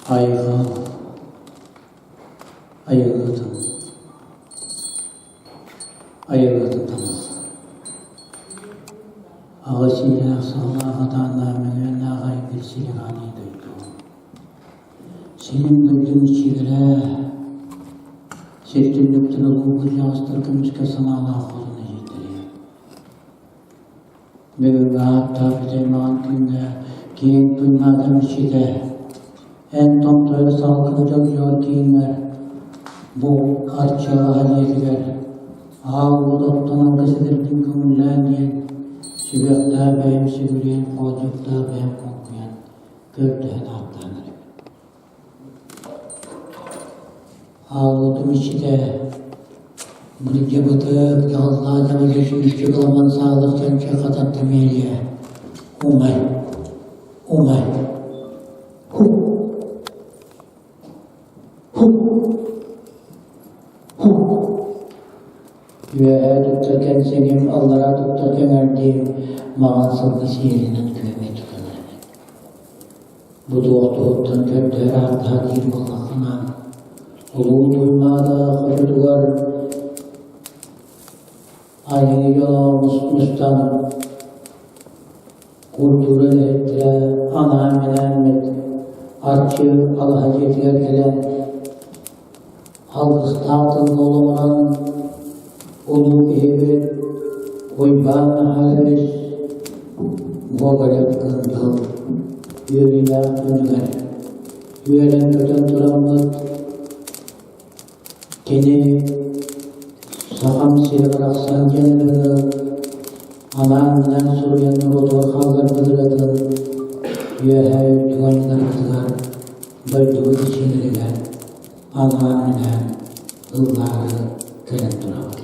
Айҕал айылгытын айылгытын таҥас Аҕа сиилээх саҕалаах атааннаах мөҥүөннээх айгыр силик ааныы дойду Сирин дойдун иччилэрэ сир түннүктэрэ улуу кырдьаҕастар көмүскэл санаалаах хотун эдьиийдэрэ Бүгүҥҥү ааттаах бүтэй маҥан күҥҥэ киэҥ туймаадам иччитэ эн томтойор салгын дьогдьоҕор кииҥҥэр бу арчылаһа дьиэтигэр аал уот оттон алгыс этэргин көҥүллээн диэн сүһүөхтээх бэйэм сүгүрүйэн хоодьуктаах бэйэм хоҥкуйан көрдөһөн ааттаан эрэбин. Аал уотум иччитэ Бырдьабытык дьаһаллаах дьаҥа сүүсчэ кыламан саалар чанча хатарда миэлиэ умай умай ху ху ху Үөһээ туттар кэнсиҥим, аллараа туттар кэҥэрдиим маҕан сылгы сиэлинэн күөмэй тутан эрэбин. Бу туох туһуттан көрдөһөр ааттаһа диир буоллаххына, Улуу Туймаада хочотугар Айыы дьоно мустан культура үлэһиттэрэ анаан-минээммит Арчы алаһа дьиэтигэр кэлэн алгыстаах тылга олоҕуран улуу киһибит Уйбаан Михайлович Гоголев Кындыл үөрүүлээх күнүгэр үөрэн-көтөн тураммыт кини Сахам сирэ барахсан диэн ырыаны анаан-минээн суруйан норуотугар хаалларбыт ырыатын үөһээ үрдүк айаннарбытыгар дойдубут иччилэригэр анаан-минээн ыллаары кэлэн турабыт.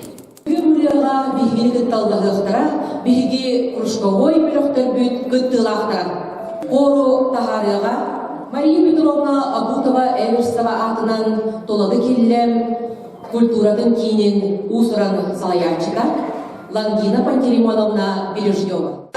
Бүгүн ырыаҕа биһигини кытта ыллаһыахтара, биһиги кружковой бөлөхтөрбүт кыттыылаахтара. Хуору таһаарыаҕа Мария Петровна Абутова-Эверстова аатынан Тулагы Киллэм культуратын киинин уус-уран салайааччыта Лангина Пантелеймоновна Бережнева.